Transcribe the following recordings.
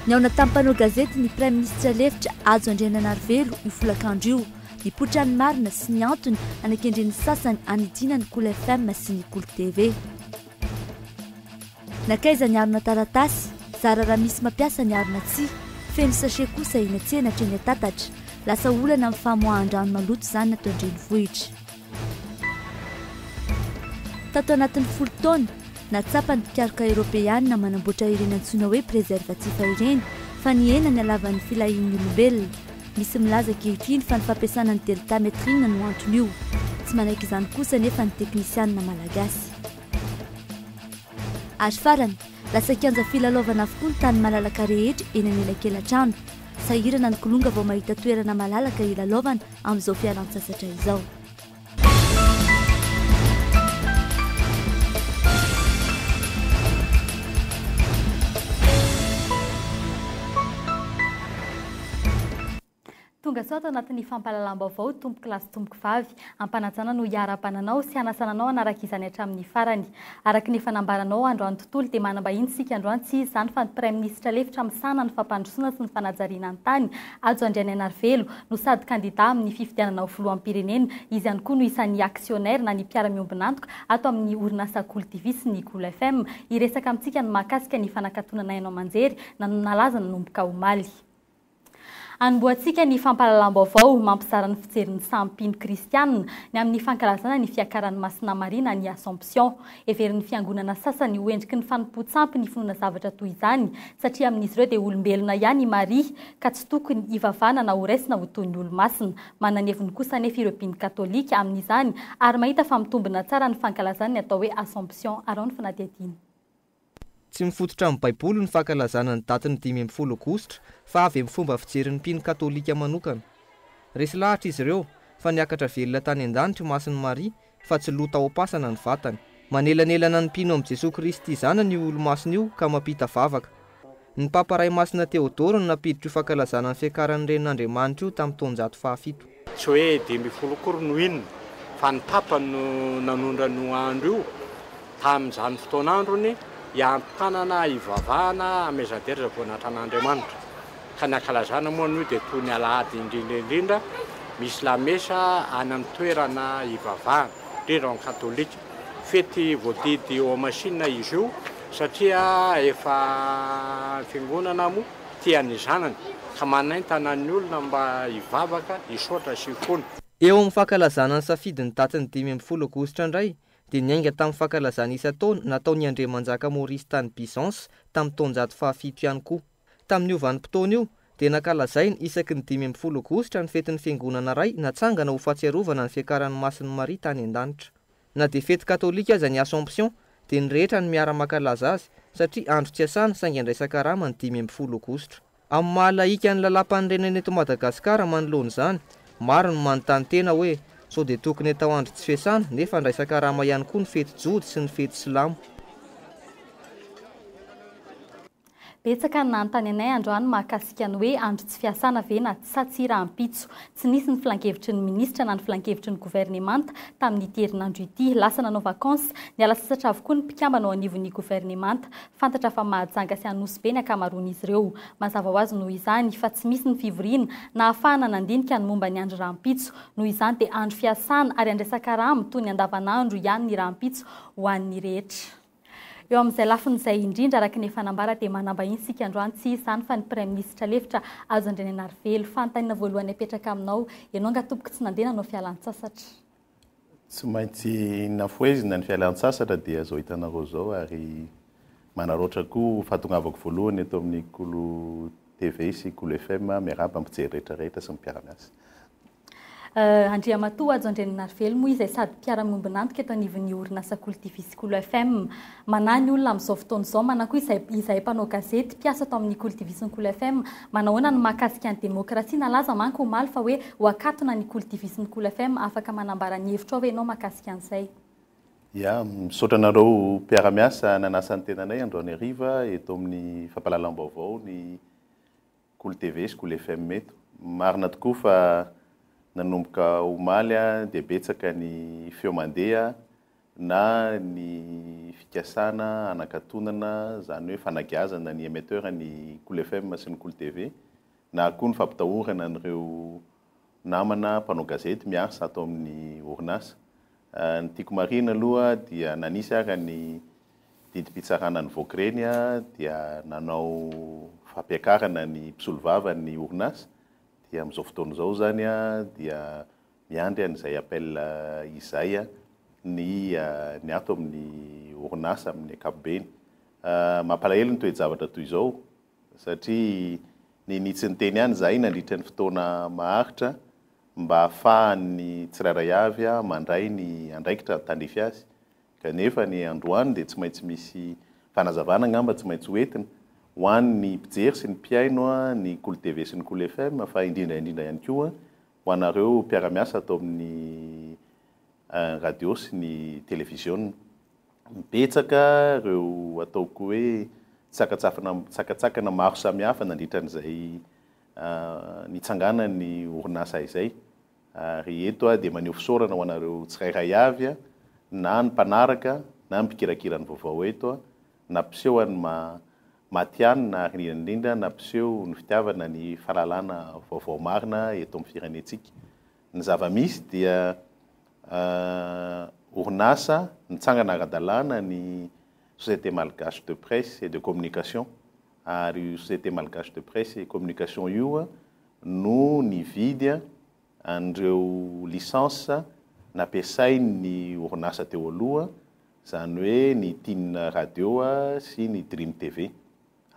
Nihaona tamin'ny mpanao gazety ny Praiminisitra lefitra Hajo Andriananarivelo io folakandro io. Nipoitra ny marina sy ny antony anakendren'ny sasany hanidiana ny Kolo FM sy ny Kolo TV. Nankaiza ny harona taratasy? Zara raha misy mampiasa ny harona tsia. Feno sachet kosa eny an-tsena hatreny an-tatatra. Lasa olana amin'ny famoahan-drano maloto izany ato an-drenivohitra. Tato anatin'ny folo taona, nahatsapa ny mpikaroka Eoropeana manamboatra ireny antsoina hoe préservatif ireny fa nihena ny halavan'ny filahian'ny olombelona. Misy milaza ankehitriny fa ny fampiasana ny deltametrine no anton'io. Tsy manaiky izany kosa anefa ny teknisianina malagasy. Ary farany, lasa kianja filalaovana avokoa ny tany malalaka rehetra eny anelakelan-trano. Sahirana ny kilonga vao mahita toerana malalaka hilalaovana amin'izao fialan-tsasatra izao. Tonga soa ato anatin'ny fampahalalam-baovao tompoko lahy sy tompoko vavy. Ampanajana no hiarahabana anao sy hanasana anao hanaraka izany hatramin'ny farany. Araka ny efa nambaranao androany tontolo dia manam-bahiny isika androany tsy iza izany fa ny Praiminisitra lefitra misahana ny fampandrosoana sy ny fanajariana ny tany, Hajo Andrianainarivelo, no sady kandida amin'ny fifidianana ho filoham-pirenena. Izy ihany koa no isan'ny actionnaire na ny mpiara-miombon'antoka ato amin'ny orinasa Kolo TV sy ny Kolo FM. Hiresaka amintsika ny mahakasika ny fanakatonana haino aman-jery nalaza nanomboka omaly. Hanombohantsika ny fampahalalam-baovao mampizara ny fijerin'ny samy mpino kristianina ny amin'ny fankalazana ny fiakaran'i Masina Maria na ny Assomption. Heverin'ny fiangonana sasany ho endriky ny fanompoan-tsampy ny finoana zavatra toy izany, satria amin'izy ireo dia olombelona ihany i Maria, ka tsy tokony hivavahana na horaisina ho toy ny olomasina. Manana ny heviny kosa anefa ireo mpino katolika amin'izany ary mahita fa mitombina tsara ny fankalazana ny atao hoe Assomption. Araho ny fanadihadiana. Tsy mifototra amin'ny Baiboly ny fankalazana ny datin'ny 15 Aogositra fa avy amin'ny fomba fijerin'ny mpino katolika manokana. Resy lahatra izy ireo fa niakatra velona tany an-danitra i Masin'i Maria fa tsy lo tao am-pasana ny vatany. Manelanelana ny mpino amin'i Jesoa Kristy Zanany io olomasina io ka mampita vavaka. Ny Papa Ray Masina Théodore no nampiditra io fankalazana ny fiakaran'ny Renin'Andriamanitra io tamin'ny taonjato fahafito. Tsy hoe 15 akory no inona fa ny Papa no nanondro an'io andro io Tamin'izany fotoan'androny, hiantokanana, hivavahana, hamezan-dera izay voanatra an'Andriamanitra. Ka ny ankalazana moa an'io dia toy ny alahady indrindra indrindra, misy lamesa any amin'ny toerana hivavahana, indrindra ho an'ny katolika. Fety voadidy eo Masinina izy io satria efa ny fiangonana moa tia ny zanany ka manaintana ny olona mba hivavaka, hisaotra sy hifona. Eo amin'ny fankalazana ny safidy ny datin'ny 15 aogositra indray dia niainga tamin'ny fankalazana isan-taona nataon'i Andriamanjaka Maurice tany Byzance tamin'ny taonjato fahafito ihany koa. Tamin'io vanim-potoana io, dia nankalazaina isaky ny 15 Aogositra ny fetin'ny Fiangonana iray natsangana ho fahatsiarovana ny fiakaran'i Masin'i Maria tany an-danitra. Na dia fety katolika aza ny Assomption, dia ny rehetra no miara-mankalaza azy, satria andro tsy iasana saingy andraisan-karama ny 15 Aogositra. Amin'ny maha lahika ny lalàmpanorenana eto Madagasikara manoloana izany, maro ny manontany tena hoe sao dia tokony atao andro tsy fiasana nefa andraisan-karama ihany koa ny fety jody sy ny fety silamo. Betsaka ny nanontany anay androany mahakasika ny hoe andro tsy fiasana ve na sa tsia rahampitso. Tsy nisy ny filankevitry ny minisitra na ny filankevitry ny governemanta tamin'ity herinandro ity. Lasa nanao vacances, niala sasatra avokoa ny mpikambana ao anivon'ny governemanta. Fantatra fa Mahajanga sy Anosibe ny ankamaroan'izy ireo. Mazava ho azy noho izany fa tsy misy ny fivoriana nahafahana nandinika ny momba ny andro rahampitso. Noho izany dia andro fiasana ary andraisan-karama toy ny andavanandro ihany ny rahampitso ho an'ny rehetra. Eo amin'izay lafiny izay indrindra araka ny efa nambara dia manam-bahiny isika androany, tsy iza izany fa ny Praiminisitra lefitra Hajo Andrianainarivelo. Fanontaniana voalohany apetraka aminao, ianao angaha tompoko tsy nandeha nanao fialan-tsasatra? Tsy maintsy nafohezina ny fialan-tsasatra dia izao hitanareo izao ary manaraotra koa fahatongavako voalohany eto amin'ny Kolo TV sy Kolo FM miarahaba ny mpijery rehetra rehetra sy ny mpiara-miasa. Andriamatoa Hajo Andrianarivelo moa izay sady mpiara-miombon'antoka eto anivon'ny orinasa Kolo TV sy Kolo FM. Manahy ny olona amin'izao fotoana izao, manahy koa izay izahay mpanao gazety, mpiasa ato amin'ny Kolo TV sy ny Kolo FM. Manahoana ny mahakasika ny demokrasia? Nalaza manko omaly fa hoe ho akatona ny Kolo TV sy ny Kolo FM. Afaka manambara ny hevitrao ve ianao mahakasika an'izay? Ya, misaotra anareo mpiara-miasa nanasa ny tenanay androany hariva eto amin'ny fampahalalam-baovao ny Kolo TV sy Kolo FM eto. Marina tokoa fa nanomboka omaly dia betsaka ny feo mandeha. na ny fikasana hanakatonana, izany hoe fanagiazana ny émetteur ny Kolo FM sy ny Kolo TV, na koa ny fampitahorana an'ireo namana mpanao gazety miasa ato amin'ny orinasa. Ny tiako marihina aloha dia na nisy ara ny didim-pitsarana nivoaka ireny dia nanao fampiakarana ny mpisolovava ny orinasa dia amin'izao fotoana izao izany dia miandry an'izay appel izay ny ny ato amin'ny orinasa amin'ny ankapobeny. Mampalahelo ny toe-javatra toy izao satria ninia tsy niteny ihany izahay nandritra ny fotoana maharitra mba hahafahan'ny tsirairay avy mandray ny andraikitra tandrify azy. Kanefa ny androany dia tsy maintsy misy fanazavana angamba tsy maintsy ho entina ho an'ny mpijery sy ny mpihaino ny Kolo TV sy ny Kolo FM fa indrindra indrindra ihany koa ho anareo mpiara-miasa ato amin'ny radio sy ny televiziona. Betsaka ireo ataoko hoe tsakatsakana maro samihafa nandritra an'izay nitsanganan'ny orinasa izay. Ary eto aho dia maneho fisaorana ho anareo tsirairay avy, na ny mpanaraka na ny mpikirakira ny vaovao eto, nampiseho an'ny maha matihanina ary indrindra indrindra nampiseho ny fitiavana ny fahalalana vaovao marina eto amin'ny firenentsika. Ny zava-misy dia orinasa nitsangana ara-dalàna ny Société Malgache de Presse et de Communication ary io Société Malgache de Presse et Communication io no nividy an'ireo licence nampiasain'ny orinasa teo aloha, izany hoe ny Tin Radio sy ny Dream TV.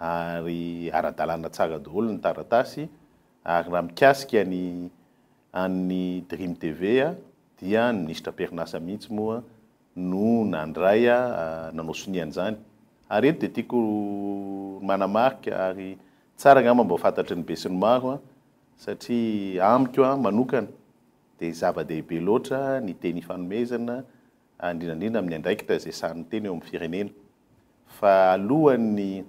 Ary ara-dalàna tsara daholo ny taratasy, ary raha mikasika ny an'ny Dream TV dia ny minisitra am-perinasa mihitsy moa no nandray nanao sonia an'izany. Ary eto dia tiako manamarika ary tsara angamba mba ho fantatry ny besinimaro satria amiko manokana dia zava-dehibe loatra ny teny ifanomezana indrindra indrindra amin'ny andraikitra izay sahanin'ny teny eo amin'ny firenena. Fa alohan'ny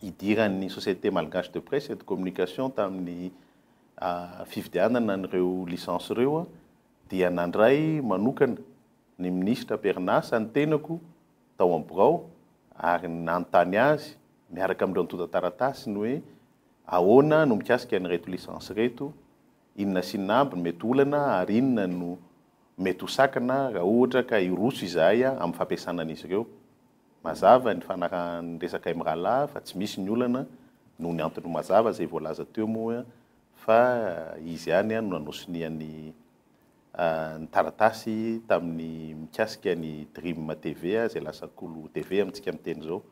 hidiran'ny Société Malgache de Presse et de Communication tamin'ny fividianana an'ireo licence ireo dia nandray manokana ny minisitra am-perinasa ny tenako tao amin'ny birao ary nanontany azy miaraka amin'ireo antontan-taratasy ny hoe ahoana no mikasika an'ireto licence ireto, inona sy inona aby no mety olana ary inona no mety ho sakana raha ohatra ka hiroso izahay amin'ny fampiasana an'izy ireo. Mazava ny fanarahan'ny resaka mirahalahy fa tsy misy ny olana noho ny antony mazava izay voalaza teo moa fa izy ihany no nanao sonia ny ny taratasy tamin'ny mikasika ny Dream TV izay lasa Kolo TV amintsika miteny izao.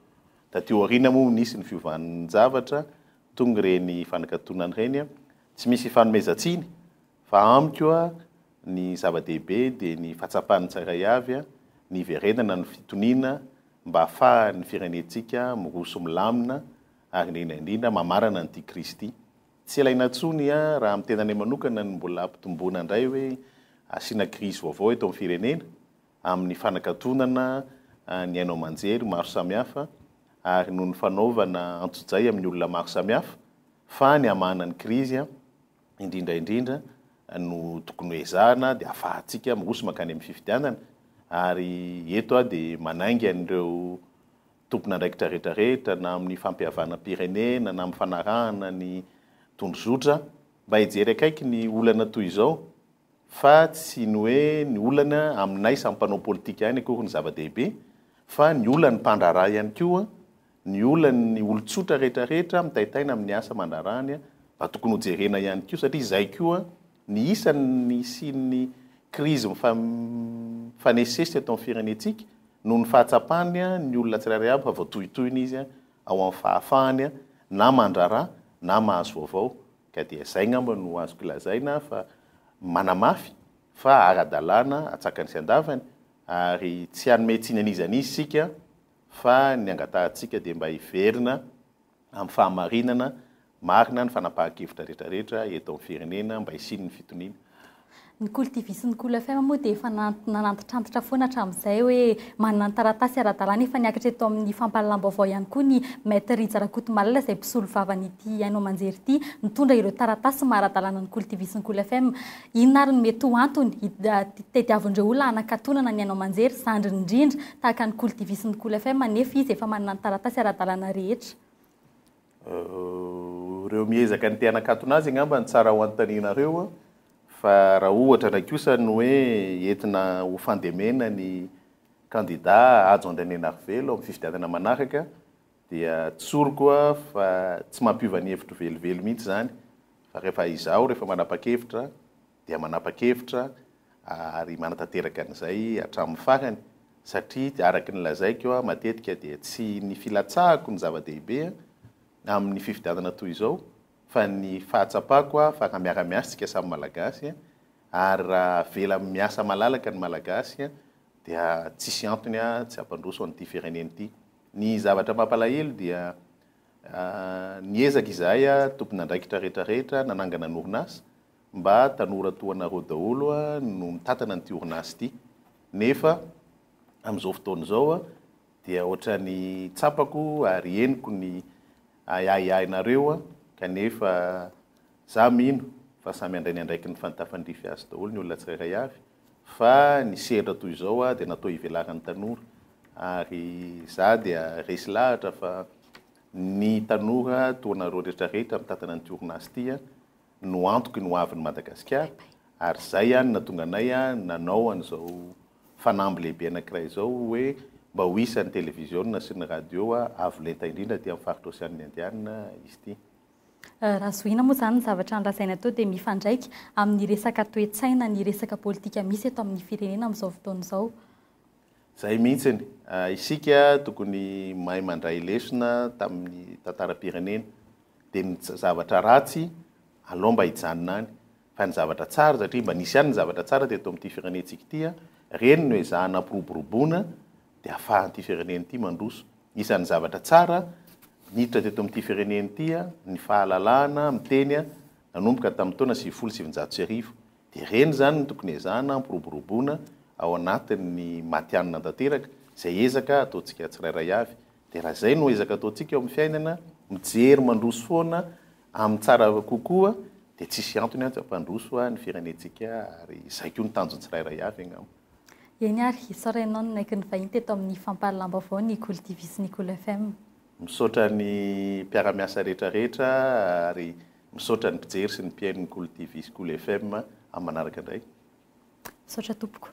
Taty aoriana moa nisy ny fiovan'ny javatra, tonga ireny fanakatonana ireny. Tsy misy ifanomezan-tsiny fa amiko ny zava-dehibe dia ny fahatsapan'ny tsirairay avy ny hiverenana ny fitoniana mba hahafahan'ny firenentsika miroso milamina ary indrindra indrindra mamarana an'ity krizy ity. Tsy ilaina intsony raha amin'ny tenanay manokana ny mbola hampitomboana indray hoe asiana krizy vaovao eto amin'ny firenena amin'ny fanakatonana ny haino aman-jery maro samihafa ary noho ny fanaovana antsojay amin'ny olona maro samihafa fa ny hamahana ny krizy indrindra indrindra no tokony ho ezahana dia ahafahantsika miroso mankany amin'ny fifidianana ary eto aho dia manainga an'ireo tompon'andraikitra rehetra rehetra na amin'ny fampihavanam-pirenena na amin'ny fanarahana ny tondrozotra mba hijery akaiky ny olana toy izao fa tsy ny hoe ny olana aminay samy mpanao politika ihany akory ny zava-dehibe fa ny olan'ny mpandraharaha ihany koa, ny olan'ny olon-tsotra rehetra rehetra mitaintaina amin'ny asa aman-draharahany mba tokony hojerena ihany koa satria izay koa ny isan'ny nisian'ny krizy mifanesisesy eto amin'ny firenentsika noho ny fahatsapany ny olona tsirairay avy fa voatohintohina izy ao amin'ny fahafahany na mandraharaha na mahazo vaovao ka dia izay angamba no azoko lazaina fa manamafy fa ara-dalàna atsakany sy andavany ary tsy hanome tsiny an'iza an'iza isika fa ny angatahantsika dia mba hiverina amin'ny fahamarinana marina ny fanapahan-kevitra rehetra rehetra eto amin'ny firenena mba hisian'ny fitoniana. Ny Kolo TV sy ny Kolo FM moa dia efa nanantitrantitra foana hatramin'izay hoe manana ny taratasy ara-dalàna. Efa niakatra eto amin'ny fampahalalam-baovao ihany koa ny Maître Rija Rakotomalala izay mpisolo vavan'ity haino aman-jery ity nitondra ireo taratasy maha ara-dalàna ny Kolo TV sy ny Kolo FM. Inona ary no mety ho antony tediavin'ireo olona hanakatonana ny haino aman-jery zandriny indrindra tahaka ny Kolo TV sy ny Kolo FM nefa izy efa manana ny taratasy ara-dalàna rehetra? Ireo miezaka ny te hanakatona azy angamba no tsara ho anontanianareo. Fa raha ohatra indray kosa ny hoe entina ho fandemena ny kandida Hajo Andrianenarivelo amin'ny fifidianana manaraka dia tsoriko fa tsy mampiova ny hevitro velively mihitsy izany fa rehefa izaho rehefa manapa-kevitra dia manapa-kevitra ary manatanteraka an'izay hatramin'ny farany satria araka ny lazaiko matetika dia tsy ny filatsahako no zava-dehibe amin'ny fifidianana toy izao fa ny fahatsapako fa raha miara-miasa isika samy Malagasy ary raha avela miasa malalaka ny Malagasy dia tsisy antony tsy hampandroso an'ity firenena ity. Ny zavatra mampalahelo dia niezaka izahay tompon'andraikitra rehetra rehetra nanangana ny orinasa mba tanora toa anareo daholo no mitantana an'ity orinasa ity nefa amin'izao fotoana izao dia ohatran'ny tsapako ary henoko ny ahiahinareo a, kanefa za mino fa samy handray ny andraikiny fantafandrify azy daholo ny olona tsirairay avy fa ny sehatra toy izao a dia natao hivelaran'ny tanora ary za dia resy lahatra fa ny tanora toa anareo rehetrarehetra mitantana an'ity orinasa ity a no antoky ny ho avin'i Madagasikara ary zay no nahatonga anay nanao an'izao fanamby lehibe anankiray izao hoe mba ho isan'ny televiziona sy ny radio avo lenta indrindra aty amin'ny faritra Oseana Indiana izy ity. Raha zohiana moa izany ny zavatra nolazaina teo dia mifandraika amin'ny resaka toe-tsaina ny resaka politika misy eto amin'ny firenena amin'izao fotoana izao. Izay mihitsiny. Isika tokony mahay mandray lesona tamin'ny tantaram-pirenena. Dia ny zavatra ratsy alao mba hijanona any. Fa ny zavatra tsara, satria mba nisy ihany ny zavatra tsara teto amin'ity firenentsika ity, ireny no ezahana ampiroboroboana dia ahafahan'ity firenena ity mandroso. Isan'ny zavatra tsara niditra teto amin'ity firenena ity ny fahalalahana miteny nanomboka tamin'ny taona 1990. Dia ireny izany no tokony ezahana ampiroboroboana ao anatin'ny matihanina tanteraka, izay ezaka ataontsika tsirairay avy. Dia raha izay no ezaka ataontsika eo amin'ny fiainana, mijery mandroso foana amin'ny tsara kokoa, dia tsisy antony tsy hampandroso ny firenentsika ary izay koa no tanjon'ny tsirairay avy angamba. Eny ary, isaora ianao nanaiky ny vahiny teto amin'ny fampahalalam-baovao ny Kolo TV sy ny Kolo FM. Misaotra ny mpiara-miasa rehetra rehetra ary misaotra ny mpijery sy ny mpihaino ny Kolo TV sy Kolo FM amin'ny manaraka indray. Misaotra tompoko.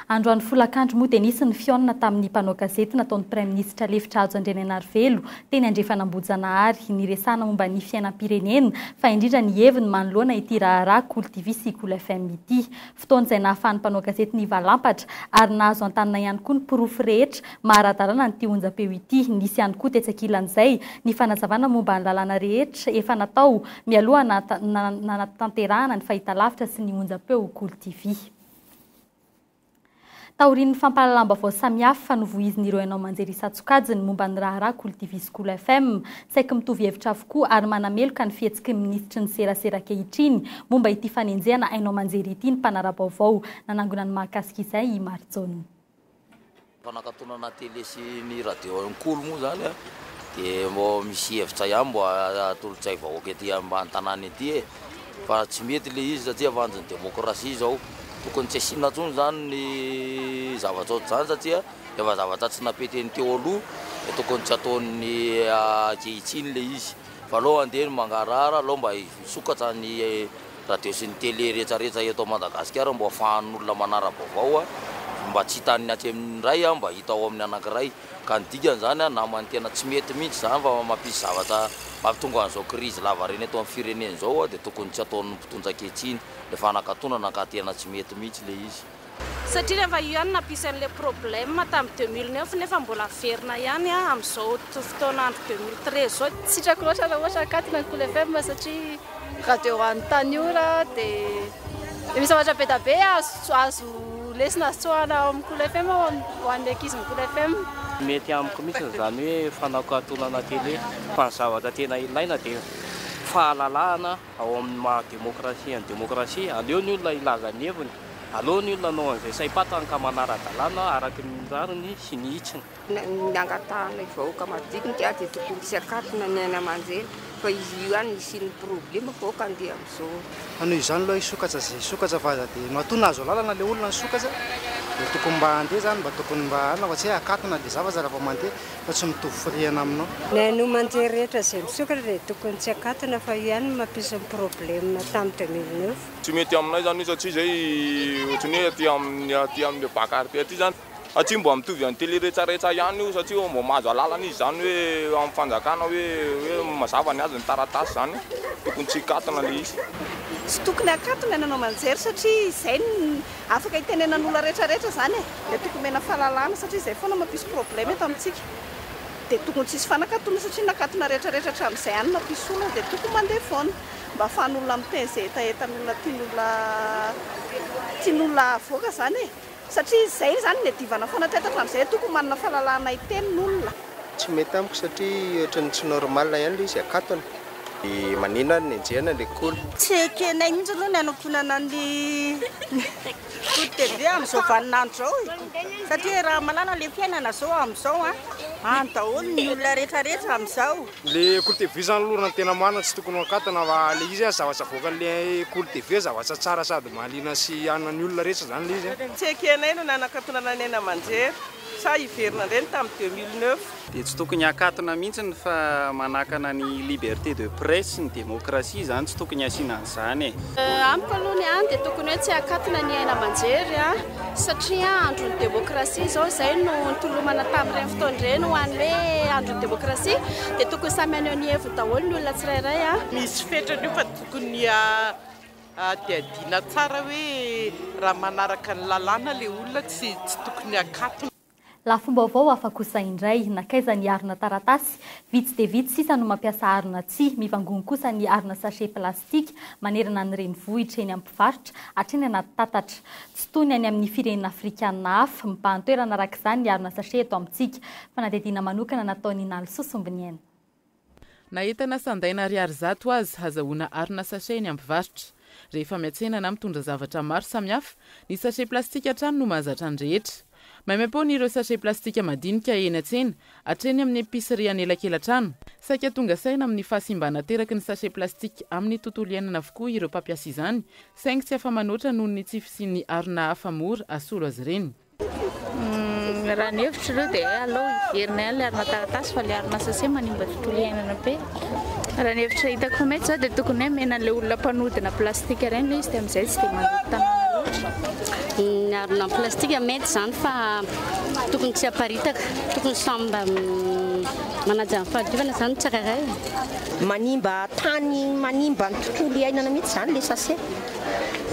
Androany folakandro moa dia nisy ny fihaonana tamin'ny mpanao gazety nataon'ny Praiminisitra lefitra Hajo Andrianainarivelo teny Andrefan'Ambohijanahary niresahana momba ny fiainam-pirenena fa indrindra ny heviny manoloana ity raharaha Kolo TV sy Kolo FM ity. Fotoana izay nahafahan'ny mpanao gazety nivalampatra ary nahazo an-tanana ihany koa ny porofo rehetra maha ara-dalàna an'ity onjam-peo ity. Nisy ihany koa tetsy ankilan'izay ny fanazavana momba ny lalàna rehetra efa natao mialoha nanatanterahana ny fahitalavitra sy ny onjam-peo Kolo TV. Taorian'ny fampahalalam-baovao samihafa novoizin'ireo haino aman-jery isan-tsokajiny momba ny raharaha Kolo TV sy Kolo FM, saiky mitovy hevitra avokoa ary manameloka ny fihetsiky ny minisitry ny serasera ankehitriny momba ity fanenjehana haino aman-jery ity ny mpanara-baovao. Nanangona ny mahakasika izay i Marijaona. Fanakatonana télé sy ny radio an-kolo moa zany a, dia mbô misy hevitra ihany mbô atolotsay vahoaka ety ambany tanàna ety e, fa tsy mety le izy satria efa andron'ny demokrasia zao, tokony tsy asiana intsony zany ny zavatra ohatr'izany satria efa zavatra tsy napeten'ny teo aloha dia tokony tsy ataon'ny ankehitriny le izy, fa aleo andeha ny mangarahara, aleo mba hisokatra ny radio sy ny télé rehetra rehetra eto Madagasikara mba afahan'olona manara-baovao mba tsy hitan'ny atsy amin'ny iray mba hita ao amin'ny anankiray ka ny dikan'izany naman'ny tena tsy mety mihitsy izany fa mampisy zavatra mampitonga an'izao krizy lavareny eto amin'ny firenena izao dia tokony tsy ataon'ny mpitondra ankehitriny le fanakatonana ka tena tsy mety mihitsy le izy. Satria rehefa io ihany nampisy an'ilay problème tamin'ny 2009 nefa mbola averina ihany amin'izao fotoan'andro 2013 izao. Tsy sitrako loatra raha ohatra akatona ny Kolo FM satria radio ho an'ny tanora dia misy zavatra be dia be azo azo lesona azo tsoahana ao amin'ny Kolo FM ho an'ny ankizy ny Kolo FM. Mety amiko mihitsy izany hoe fanakatonana télé fa ny zavatra tena ilaina dia. fahalalahana ao amin'ny maha demokrasia ny demokrasia. Aleo ny olona hilaza ny heviny, aleo ny olona hanao an'izay saim-pantany ka manara-dalàna araka ny rariny sy ny hitsiny. Ny angatahanay vahoaka madinika dia tokony tsy akatona ny haino aman-jery fa izy io ihany no isian'ny problema fa aoka andeha amin'izao. Fa noho izany aloha hisokatra izay hisokatra fa aza dia matoa nahazo alalana ilay olona nisokatra dia tokony mba handeha izany, mba tokony mba anona fa tsy hoe akatona ilay zavatra raha vao mandeha fa tsy mitovy firehana aminao. Ny haino aman-jery rehetra izay misokatra dia tokony tsy akatona fa io ihany no mampisy ny problème tamin'ny 2009. Tsy mety aminay izany io satria izay ohatran'ny hoe aty amin'ny aty amin'ny bas quartier aty izany satria mba mitovy amin'ny télé retraretra ihany io satria mba mahazo alalana izy izany hoe amin'ny fanjakana hoe hoe mazava ny azy ny taratasy izany tokony tsy hikatona ilay izy. Tsy tokony hakatona ny hanao aman-jery satria izay no afaka hitenenan'olona retraretra izany e! Dia tokony omena fahalalana satria izay foana mampisy problème eto amintsika. Dia tokony tsisy fanakatona satria nakatona retraretra hatramin'izay any mampisy olana dia tokony mandeha foana mba ahafahan'olona miteny izay hetahetan'olona tian'olona tian'olona havoaka izany e! Satria izay izany niadivana foana hatreto hatramin'izay tokony manana fahalalahana hiteny ny olona. Tsy mety amiko satria ohatran'ny tsy normal ihany ilay izy akatona. Dia manina ary ny enjehina ilay kolo. Tsy ekenay mihitsy aloha ny hanakonana ny Kolo TV amin'izao vaninandro izao e! Satria raha malala ilay fiainana izao amin'izao an, any daholo ny olona rehetrarehetra amin'izao. Le Kolo TV zany aloha raha ny tena marina tsy tokony ho akatona fa le izy an zavatra avoakan'le Kolo TV zavatra tsara sady mahaliana sy anan'ny olona rehetra zany le izy an. Tsy ekenay no nanakatonana ny haino aman-jery sa hiverina indray ny tamin'ny 2009. Dia tsy tokony hakatona mihitsiny fa manakana ny liberté de presse, ny démocratie izany tsy tokony hasiana an'izany e. Amiko aloha ny ahy dia tokony hoe tsy hakatona ny haino aman-jery satria andron'ny démocratie izao, izay no nitolomana tamin'ireny fotoana ireny ho an'ny hoe andron'ny démocratie dia tokony samy haneho ny heviny daholo ny olona tsirairay. Misy fetrany io fa tokony hadihadiana tsara hoe raha manaraka ny lalàna ilay olona tsy tokony hakatona. Lafim-baovao hafa kosa indray, nankaiza ny harona taratasy? Vitsy dia vitsy sisa no mampiasa harona tsihy, mivangongo kosa ny harona sachet plastika manerana ny renivohitra, eny amin'ny mpivarotra, hatreny anaty tatatra. Tsy toy ny any amin'ny firenena afrikanina hafa, mibahan-toerana araka izany ny harona sachet eto amintsika. Fanadihadiana manokana nataon'i Nalisoa Sombiniaina. Na entana sandaina ariary 100 aza, azahoana harona sachet eny am-pivarotra. Rehefa miantsena na mitondra zavatra maro samihafa, ny sachet plastika hatrany no mahazatra ny rehetra. Maimaim-poana ireo sachet plastika madinika eny an-tsena, hatreny amin'ny épicerie anelakelan-trano. Saika tonga saina amin'ny fahasimbana ateraky ny sachet plastika amin'ny tontolo iainana avokoa ireo mpampiasa izany, saingy tsy afa-manoatra noho ny tsy fisian'ny harona hafa mora asolo azy ireny. Raha ny hevitro aloha dia aleo hiverina ihany ilay harona taratasy fa ilay harona sachet manimba tontolo iainana be. Raha ny hevitra hitako fa mety izao dia tokony hoe omena an'ilay olona mpanodina plastika ireny ilay izy dia amin'izay tsy dia mandoto tanàna loatra. Ny harona plastika mety izany fa tokony tsy haparitaka, tokony samy mba manaja ny fahadiovana izany ny tsirairay. Manimba tany, manimba ny tontolo iainana mihitsy izany ilay sachet.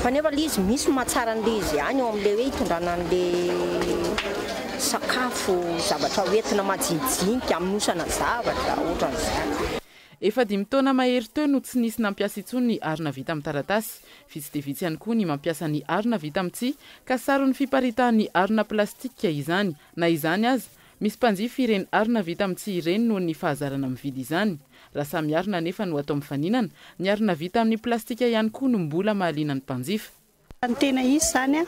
Fa nefa le izy misy mahatsara an'le izy ihany eo amin'le hoe hitondrana an'le sakafo, zavatra hoentina majinijinika, hamonosana zavatra, ohatran'izany. Efa dimy taona mahery teo no tsy nisy nampiasa intsony ny harona vita amin'ny taratasy. Vitsy dia vitsy ihany koa ny mampiasa ny harona vita amin'ny tsihy ka saron'ny fiparitahan'ny harona plastika izany. Na izany aza, Misy mpanjifa ireny harona vita amin'ny tsihy ireny noho ny fahazarana mividy izany. Raha samy harona anefa no atao mifaninana, ny harona vita amin'ny plastika ihany koa no mbola mahaliana ny mpanjifa. Ny tena izy izany an,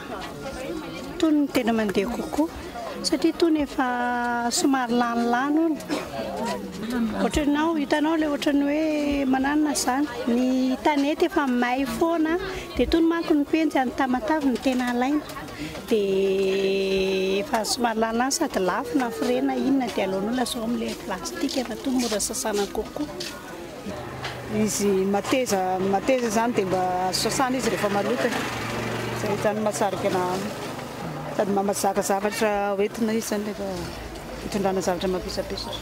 itony no tena mandeha kokoa satria itony efa somary lanilany hono. Ohatran'ny ao, hitanao ilay ohatran'ny hoe mananona izany, ny tanety efa may foana dia itony manko ny penjy any Tamatave no tena alaina. Dia efa somary lanilany sady lafo na frais na inona dia aleon'olona zao amin'ilay plastique fa toa mora sasana kokoa. Izy mateza mateza izany dia mba azo sasana izy rehefa maloto e. Izay izany no mahasarika anà aminy. Sady mba mahazaka zavatra hoentina izy izany rehefa hitondrana zavatra mavesabesatra.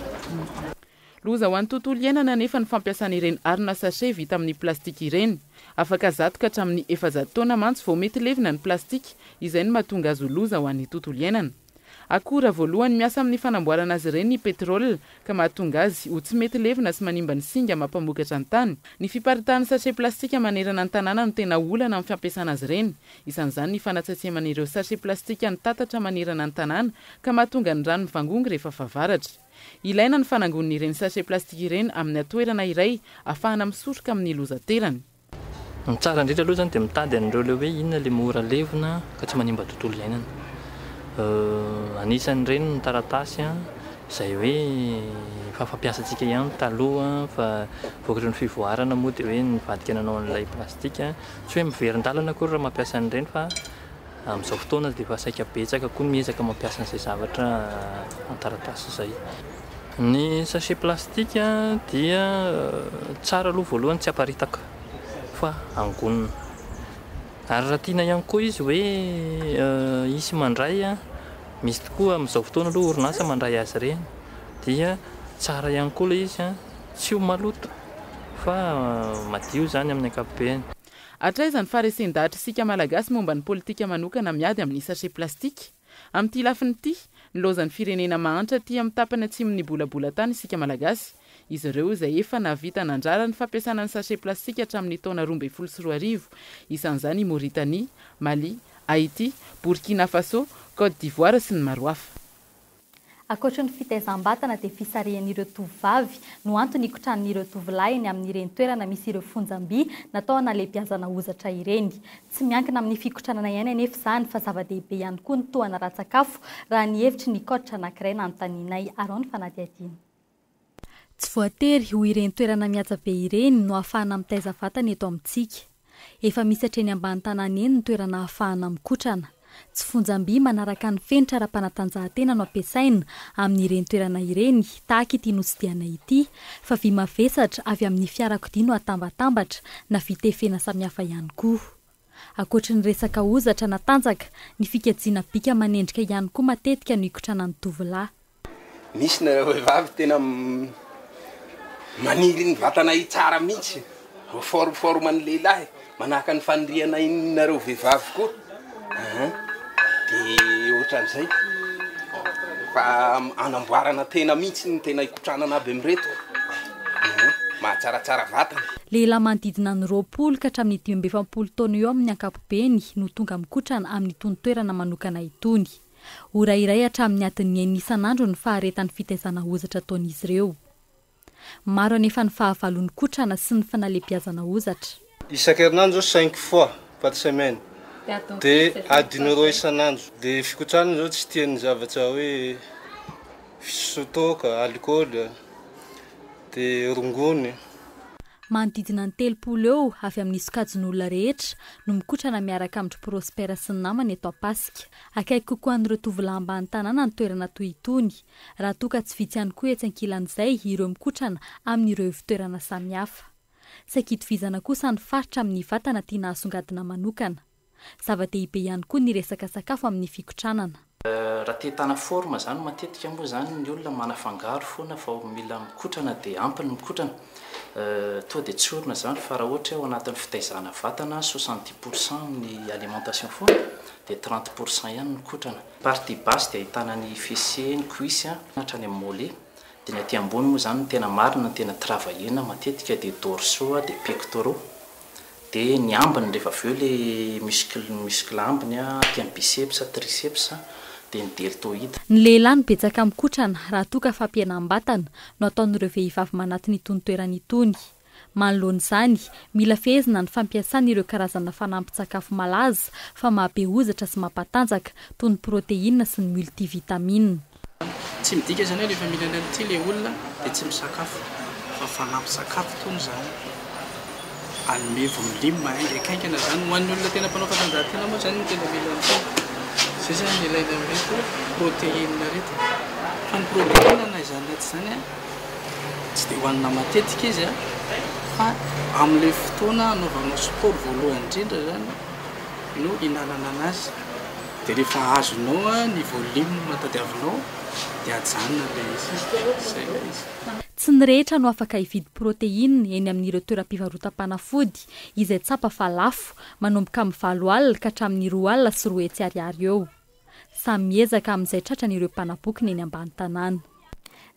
Loza ho an'ny tontolo iainana anefa ny fampiasana ireny harona sachet vita amin'ny plastika ireny. Afaka 100 ka hatramin'ny 400 taona mantsy vao mety levona ny plastika, izay no mahatonga azy ho loza ho an'ny tontolo iainana. Akora voalohany miasa amin'ny fanamboarana azy ireny ny pétrole ka mahatonga azy ho tsy mety levona sy manimba ny singa mampamokatra ny tany. Ny fiparitahan'ny sachet plastika manerana ny tanàna no tena olana amin'ny fampiasana azy ireny. Isan'izany ny fanatsatsemana ireo sachet plastika nitatatra manerana ny tanàna ka mahatonga ny rano mivangongo rehefa fahavaratra. Ilaina ny fanangonana ireny sachet plastique ireny amina toerana iray ahafahana misoroka amin'ny loza aterany. Ny tsara indrindra aloha izany dia mitady an'ireo ilay hoe inona ilay mora levona ka tsy manimba tontolo iainana. Anisan'ireny ny taratasy izay hoe efa fampiasantsika ihany taloha fa vokatry ny fivoarana moa dia hoe nivadika nanao an'ilay plastika. Tsy hoe miverin-dalana akory raha mampiasa an'ireny fa amin'izao fotoana dia efa saika betsaka koa ny miezaka mampiasa an'izay zavatra an-taratasy izay. Ny sachet plastique dia tsara aloha voalohany tsy aparitaka fa angonina. Ary raha tiana ihany koa izy hoe hisy mandray, misy tokoa amin'izao fotoana aloha orinasa mandray azy ireny dia tsara ihany koa ilay izy tsy ho maloto fa madio izany amin'ny ankapobeny. Hatraiza ny faharesen-dahatr'isika Malagasy momba ny politika manokana miady amin'ny sachet plastique? Amin'ity lafiny ity, nilaozan'ny firenena mahantra aty amin'ny tapany atsimon'ny bolabolan-tany isika Malagasy, izy ireo izay efa nahavita nandrara ny fampiasana ny sachet plastika hatramin'ny taona 2012, isan'izany i Mauritanie, Mali, Haiti, Burkina Faso, Côte d'Ivoire sy ny maro hafa. Ankoatry ny fitaizam-batana dia fisarihan'ireo tovovavy no antony ikotran'ireo tovolahy eny amin'ireny toerana misy ireo fonjam-by natao hanalehibiazana hozatra ireny. Tsy miankina amin'ny fikotranana ihany anefa izany fa zava-dehibe ihany koa ny tohana ara-tsakafo raha ny hevitry ny coach anankiray nanontanianay. Araho ny fanadihadiana. Tsy voatery ho ireny toerana mihaja be ireny no ahafahana mitaiza vatana eto amintsika. Efa misy hatreny ambany tanàna eny ny toerana ahafahana mikotrana. Tsy fonjam-by manaraka ny fenitra ara-panatanjahantena no ampiasaina amin'ireny toerana ireny, tahaka ity notsidihanay ity, fa vy mavesatra avy amin'ny fiarakodia no atambatambatra na vy tefena samihafa ihany koa. Ankoatry ny resaka hozatra na tanjaka, ny fikajiana bika aman'endrika ihany koa matetika no ikotranan'ny tovolahy. Misy nareo vehivavy tena maniry ny vatanay tsara mihitsy, forme forme ny lehilahy, manahaka ny fanirianay nareo vehivavy koa, aa de ohatran'izay fa anamboarana tena mihitsy ny tena ikotranana aby amin'ireto, aa mahatsaratsara vatana. Lehilahy manodidina ny 20 ka hatramin'ny 45 taona eo amin'ny ankapobeny no tonga mikotrana amin'itony toerana manokana itony. Ora iray hatramin'ny adin'ny enina isan'andro ny faharetan'ny fitaizana hozatra ataon'izy ireo. Maro anefa ny fahavalon'ny kotrana sy ny fanalebiazana hozatra. Isan-kerinandro zao cinq fois par semaine de adiny roa isan'andro. De fikotranana zao tsy tian'ny zavatra hoe fisotroan-toaka, alikaola, de rongony. Manodidina ny 30 eo avy amin'ny sokajin'olona rehetra no mikotrana miaraka amin-dry Prosper sy ny namany eto Ampasika. Akaiky kokoa an'ireo tovolahy ambany tanàna ny toerana toy itony, raha toa ka tsy vitsy ihany koa etsy ankilan'izay ireo mikotrana amin'ireo ivon-toerana samihafa. Saika itovizana kosa ny faritra amin'ny vatana tiana hasongadina manokana. Zava-dehibe ihany koa ny resaka sakafo amin'ny fikotranana. Raha te hitana forme zany matetika moa zany ny olona manafangaro foana vao mila mikotrana dia ampy ny mikotrana. Tonga dia tsorina zany fa raha ohatra hoe ao anatin'ny fitaizana vatana 70 pour cent amin'ny alimentation foana dia 30 pour cent ihany ny kotrana. Partie basse dia ahitana ny fessier, ny cuisse hatrany amin'ny mollet. Dia ny aty ambony moa zany no tena marina, ny tena travailler-na matetika dia dorsaux dia pectoraux. Dia ny ambiny rehefa avy eo le muscle muscle ambiny aty amin'ny biceps, triceps, dia ny deltoïde. Ny lehilahy no betsaka mikotrana raha toa ka fampihenam-batana no ataon'ireo vehivavy manatona itony toerana itony. Manoloana izany, mila fehezina ny fampiasana ireo karazana fanampin-tsakafo malaza fa mahabe hozatra sy mampatanjaka, toy ny protéine sy ny multivitamine. Tsy midika izany hoe rehefa mihinana an'ity ilay olona dia tsy misakafo fa fanampin-tsakafo itony izany. Hanome volume haingankaingana izany ho an'ny olona tena mpanao fanatanjahantena moa izany no tena mila an'itony. Izay izany no ilaina amin'ireto protéine ireto. Fa ny protéine na izany na tsy izany tsy dia hohanina matetika izy fa amin'ilay fotoana hanaovanao sport voalohany indrindra izany no hihinanana an'azy. Dia rehefa azonao ny volume tadiavinao dia ajanona ilay izy. Izay ilay izy. Tsy ny rehetra no afaka hividy protéine eny amin'ireo toeram-pivarotam-panafody izay tsapa fa lafo, manomboka amin'ny 8 alina ka hatramin'ny 2 alina sy 200 ariary eo. Samy miezaka amin'izay tratrany ireo mpanabokina eny ambany tanàna.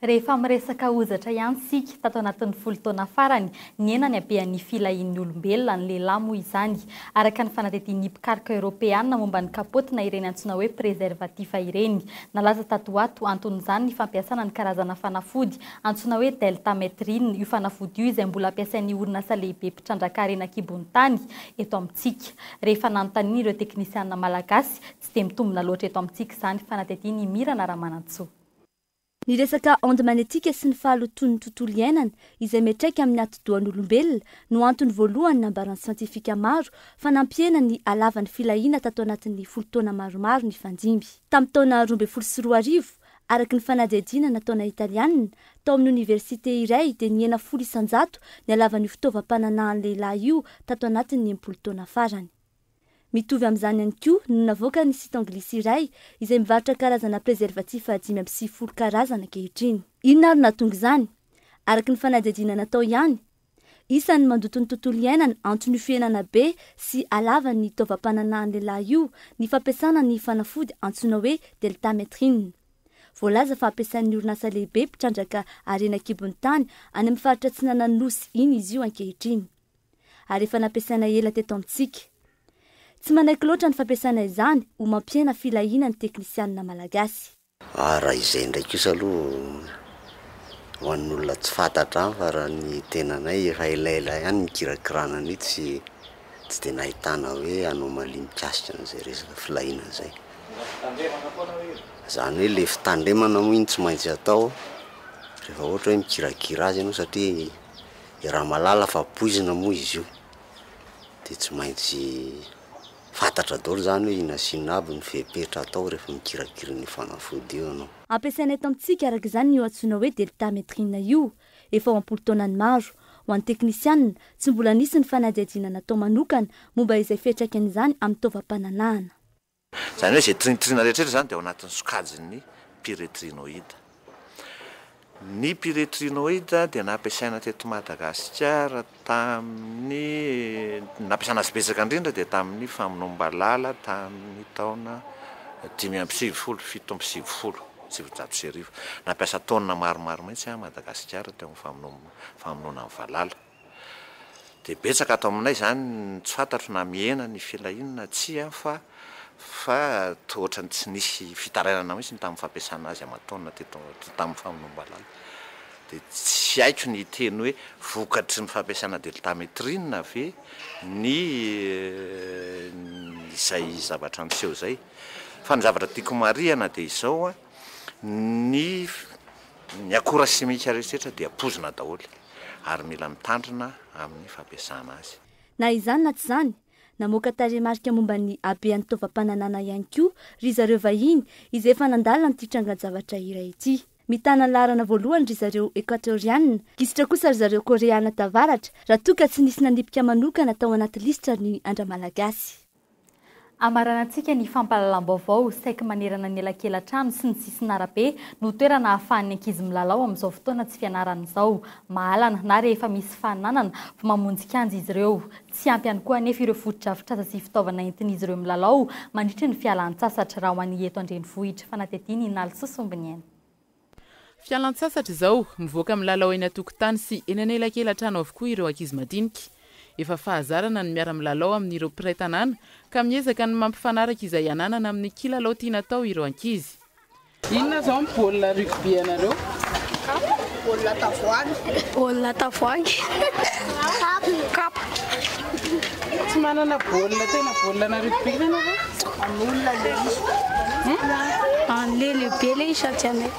Rehefa miresaka hozatra ihany isika, tato anatin'ny 10 taona farany, nihena ny habean'ny filahian'ny olombelona, ny lehilahy moa izany. Araka ny fanadihadian'ny mpikaroka eoropeanina momba ny kapoty na ireny antsoina hoe prezervatif ireny. Nalaza tato ho ato, anton'izany ny fampiasana ny karazana fanafody antsoina hoe deltametrine. Io fanafody io izay mbola ampiasain'ny orinasa lehibe mpitrandraka harena an-kibon'ny tany eto amintsika. Rehefa nanontaniana ireo teknisianina malagasy, tsy dia mitombina loatra eto amintsika izany fanadihadian'i Mirana Ramanantsoa. Ny resaka onde magnétique sy ny fahalotoan'ny tontolo iainana izay miantraika amin'ny atidohan'olombelona no antony voalohany nambaran'ny siantifika maro fa nampihena ny halavan'ny filahiana tato anatin'ny 10 taona maromaro nifandimby. Tamin'ny taona 2012, araka ny fanadihadiana nataona Italiana tao amin'ny oniversite iray dia nihena 10% ny halavan'io fitaovam-pananahan'ny lehilahy io tato anatin'ny 60 taona farany. Mitovy amin'izany ihany koa no navoakan'ny site anglisy iray izay mivarotra karazana préservatif 95 karazana ankehitriny. Inona ary no nahatonga izany? Araka ny fanadihadiana natao ihany, isan'ny mandoto ny tontolo iainana anton'io fihenana be sy halavan'ny taovam-pananahan'ny lehilahy io ny fampiasana ny fanafody antsoina hoe deltametrine. Voalaza fa ampiasain'ny orinasa lehibe mpitrandraka harena an-kibon'ny tany any amin'ny faritra atsinanan'ny Nosy iny izy io ankehitriny. ary efa nampiasaina ela teto amintsika. Tsy manaiky loatra ny fampiasana izany ho mampihena filahiana ny teknisianina malagasy. Ah raha izay indray kosa aloha ho an'ny olona tsy fantatra any fa raha ny tenanay efa elaela ihany nikirakirana an'io tsy tsy dia nahitana hoe anomalie mikasika an'izay resaka filahiana izay. Izany hoe le fitandremana moa iny tsy maintsy atao rehefa ohatra hoe mikirakira azy ianao satria I Ramalala fa poizina moa izy io dia tsy maintsy fantatra daholo izany hoe inona sy inona aby ny fepetra atao rehefa mikirakira an'io fanafody io ianao. Ampiasaina eto amintsika araka izany io antsoina hoe deltametrine io efa ho am-polo taonany maro. Ho an'ny teknisianina, tsy mbola nisy ny fanadihadiana natao manokana momba izay fiantraikan'izany amin'ny taovam-pananahana. Izany hoe izay trintrina rehetra izany dia ao anatin'ny sokajin'ny pyretrinoïde. Ny pyretrinoïde dia nampiasaina teto Madagasikara tamin'ny, nampiasana azy betsaka indrindra dia tamin'ny famonoam-balala tamin'ny taona 1995 1997. Nampiasa taonina maromaro mihitsy Madagasikara teo amin'ny famonoana ny valala. Dia betsaka ato aminay izany ny tsy fantatro na mihena ny filahiana na tsia fa fa toa ohatran'ny tsy nisy fitarainana mihitsy tamin'ny fampiasana azy aman-taonina teto tamin'ny famonoam-balala. Dia tsy haiko ny hiteny hoe vokatry ny fampiasana deltametrine ve ny izay zavatra niseho izay. Fa ny zavatra tiako marihana dia izao an, ny ny akora simika rehetra dia poizina daholo. ary mila mitandrina amin'ny fampiasana azy. Na izany na tsy izany, namoaka tarehimarika momba ny habean'ny taovam-pananana ihany koa ry zareo vahiny izay efa nandalina an'ity trangan-javatra iray ity. Mitana ny laharana voalohany ry zareo Ekoatoriana, gisitra kosa ry zareo Koreana Tavaratra raha toa ka tsy nisy nanipika manokana tao anaty lisitra ny andra-malagasy. Hamaranantsika ny fampahalalam-baovao, saiky manerana ny elakela-trano sy ny sisin'arabe no toerana ahafahan'ny ankizy milalao amin'izao fotoana tsy fianarana izao. Mahalana na rehefa misy fahananana vao mamonjy kianja izy ireo. Tsy ampy ihany koa anefa ireo fotodrafitrasa sy fitaovana entin'izy ireo milalao mandritry ny fialan-tsasatra raha ho an'ny eto an-drenivohitra. Fanadihadiana i Nalisoa Sombiniaina. Fialan-tsasatra izao, mivoaka milalao eny an-tokotany sy eny anelakelan-trano avokoa ireo ankizy madinika. Efa fahazarana ny miara-milalao amin'ireo mpiray tanàna ka miezaka ny mampifanaraka izay ananana amin'ny kilalao tiana atao ireo ankizy. Inona izao ny baolina rugby anareo? Kapa. Baolina tavoahangy. Baolina tavoahangy. Kapa. Tsy manana baolina tena baolina ana rugby ve nareo? An'olona le izy. An'le lehibe le izy sady tsy anay.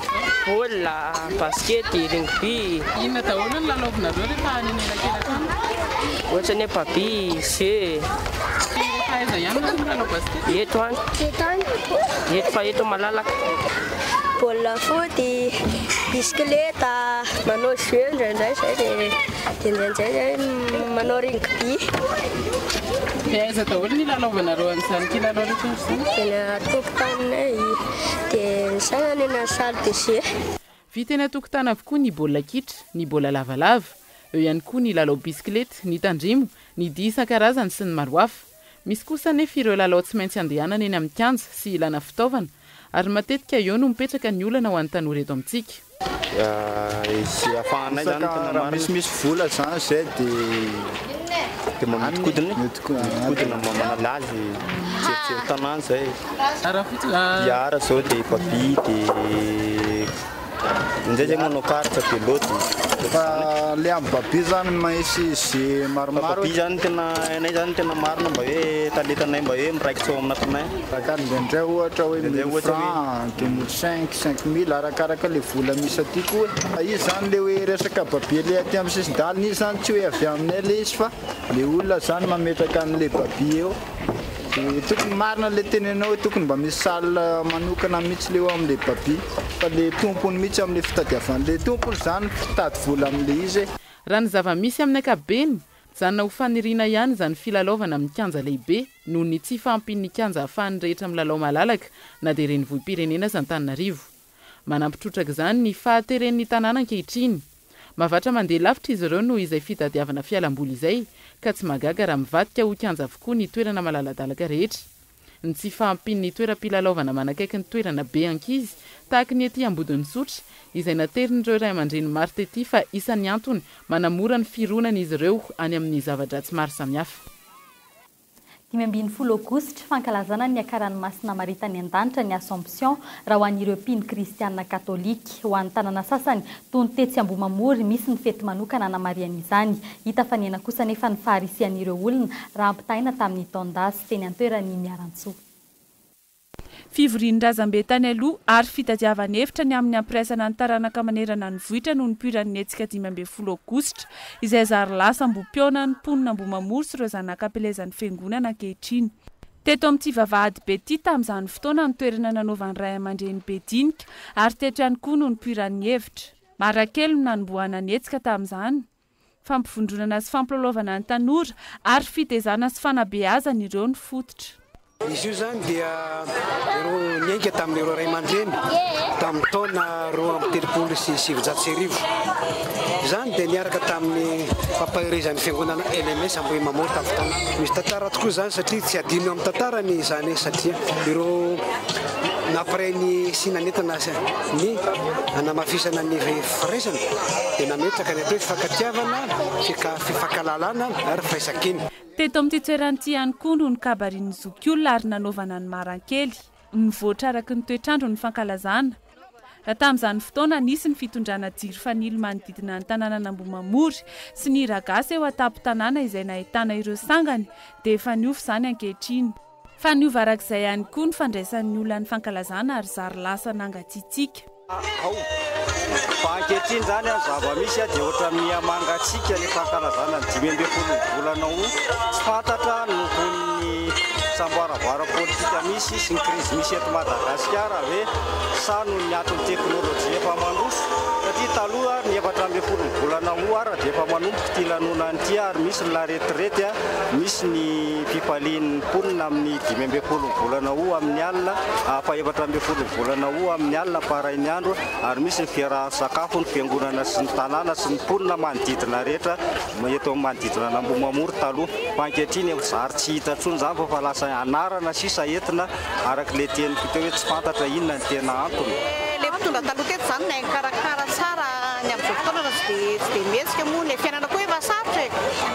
Baolina, basikety, rugby. Inona daholo no lalaovinareo rehefa any anelakelan-trano? Ohatra ny hoe baby, jeu. Rehefa aiza ihany nareo milalao basikety? Eto any. Eto any. Eto fa eto malalaka. Baolina foot, bisikileta, manao jeu indraindray zay dia indraindray zay manao rugby. Dia aiza daholo ny ilalaovanareo an'izany kilalao rehetra izany? Eny an-tokotaninay, dia ny sasany eny amin'ny salle de jeu. Vita eny an-tokotany avokoa ny baolina kitra, ny baolina lavalava. Eo ihany koa ny lalao bisikileta, ny tandrimo, ny dihy isan-karazany sy ny maro hafa. Misy kosa anefa ireo lalao tsy maintsy andehanana eny amin'ny kianja sy ilana fitaovana ary matetika eo no mipetraka ny olana ho an'ny tanora eto amintsika. Izay ahafahanay zany tena Raha marina. misimisy vola zany zay de Dia mba mihodinkodina e. Mihodinkodina mba manala azy, mijerijery tanàna zay. Billard zao dia baby dia indraindray zay manao carte belote. Fa le amin'ny baby zany misy jeu maromaro. Fa baby zany tena hainay zany tena marina mba hoe talentanay mba hoe miraikitra ao aminatinay. Ka indraindray ohatra hoe Indraindray 1000 ohatra hoe- francs, 2005, 5000 arakaraka le vola misy aty koa. Izy zany le hoe resaka baby le aty amin'ny sisin-dalana izy zany tsy hoe avy aminay le izy fa le olona zany mametraka an'le baby eo. De tokony marina le tenenao hoe tokony mba misy salle manokana mihitsy le eo amin'le baby fa le tompony mihitsy amin'le fitadiavan'le tompony zany fitady vola amin'le izy e. Raha ny zava-misy amin'ny ankapobeny, mijanona ho faniriana ihany izany filalaovana amin'ny kianja lehibe noho ny tsy fahampian'ny kianja ahafahan'ny rehetra milalao malalaka na dia renivohi-pirenena aza Antananarivo. Manampy trotraka izany ny fahateren'ny tanàna ankehitriny. Mavatra mandeha lavitra izy ireo noho izay fitadiavana fialamboly izay ka tsy mahagaga raha mivadika ho kianja avokoa ny toerana malaladalaka rehetra. Ny tsy fahampian'ny toeram-pilalaovana manakaiky ny toerana be ankizy tahaka ny ety Ambodin'Isotry izay naterin'ireo ray aman-dreny maro tety fa isan'ny antony manamora ny fironan'izy ireo any amin'ny zava-dratsy maro samihafa. 15 Aogositra, fankalazana ny niakaran'i Masina Maria tany an-danitra ny Assomption raha ho an'ireo mpino kristianina katolika. Ho an'ny tanàna sasany, toy ny tetsy Ambohimamory, misy ny fety manokana hanamarihana izany. Hita fa nihena kosa anefa ny faharisihan'ireo olona raha ampitahaina tamin'ny taon-dasy teny an-toeran'i Miarantsoa. Fivorian'ny razambe tany aloha ary fitadiavana hevitra ny amin'ny hampiraisana ny taranaka manerana ny vohitra no nipoiran'ny hetsika 15 aogositra izay zary lasa ambohipihaonan'ny mponina Ambohimamory sy ireo zanak'ampelezan'ny fiangonana ankehitriny. Teto amin'ity vavahady be ity tamin'izany fotoana ny toerana nanaovan'ny ray aman-dreny be dinika ary teto ihany koa no nipoiran'ny hevitra. Marakely no nanombohana ny hetsika tamin'izany. Fampivondronana sy fampilalaovana ny tanora ary fitezana sy fanabeazana ireo ny fototra. Izy io izany dia ireo niainga tamin'ireo ray aman-dreny tamin'ny taona 1932. Izany dia niaraka tamin'ny fampaherezan'ny fiangonana LMS Ambohimamory tamin'ny fotoana. Misy tantara tokoa izany satria tsy adino amin'ny tantara ny izany satria ireo nampiray ny sy nanentana ny hanamafisana ny firaisana dia nametraka ny atao hoe fifankatiavana, fifankahalalana ary firaisankina. Teto amin'ity toerana ity ihany koa no nokabarian'ny zokiolona ary nanaovana ny maran-kely. Nivoatra araka ny toetr'andro ny fankalazana. Raha tamin'izany fotoana nisy ny fitondrana jiro fanilo manodidina ny tanànan'Ambohimamory sy ny hiragasy eo an-tampon-tanàna izay nahitana ireo sangany dia efa niofo izany ankehitriny. Fa niova arak'izay ihany koa ny fandraisan'ny olona ny fankalazana ary zary lasa nangatsiatsiaka. Ao. Fa ankehitriny izany an, zava-misy an, dia ohatran'ny miha mangatsiaka ny fankalazana ny 15 ny volana août. Tsy fantatra noho ny samboaravoara politika misy sy ny krizy misy eto Madagasikara ve sa noho ny antony teknolojia efa mandroso. Satria taloha ny 14 ny volana août ara dia efa manomboka ity lanonana ity ary misy ny laretirety an. Misy ny fifalian'ny mponina amin'ny 15 ny volana août amin'ny alina, faha-14 ny volana août amin'ny alina faharain'ny andro ary misy ny fiaraha-misakafo ny fiangonana sy ny tanàna sy ny mponina manodidina rehetra eto amin'ny manodidina an'Ambohimamory taloha. Fa ankehitriny efa zary tsy hita intsony izany fa efa lasa anarana sisa entina araka ilay teniko teo hoe tsy fantatra inona ny tena antony. Ilay mpitondra taloha teto izany nahay nikarakara tsara ny amin'izao fotoana fa tsy dia tsy dia mihetsika moa ilay fiainana koa efa sarotra e!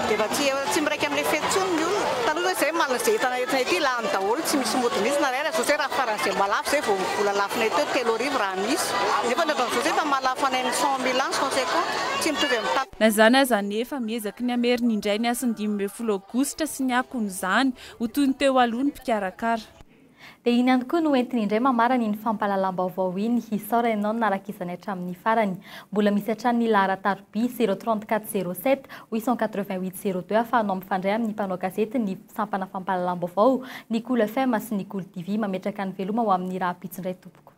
Dia efa tsy tsy miraika amin'ilay fety intsony ny olona. Taloha izao izay manana izay entana entina ety lany daholo tsy misy mody mihitsy na iray ary izao izay raha faran'izay mba lafo izay vao vola lafonay teo 3000 raha misy nefa ny ohatran'izao izay efa mahalafo anay ny 100 mille any 150 tsy mitovy amin'ny taloha. Na izany aza anefa, miezaky ny hamerina indray ny hasin'ny 15 aogositra sy ny akon'izany ho toy ny teo aloha ny mpikarakara. Dia iny ihany koa no entiny indray mamarana iny fampahalalam-baovao iny. Isaorana ianao nanaraka izany hatramin'ny farany. Mbola misy hatrany ny laharan-taroby, 0 34 07 888 02 ahafahanao mifandray amin'ny mpanao gazety ny sampana fampahalalam-baovao, ny Kolo FM sy ny Kolo TV. Mametraka ny veloma ho amin'ny rahampitso indray tompoko.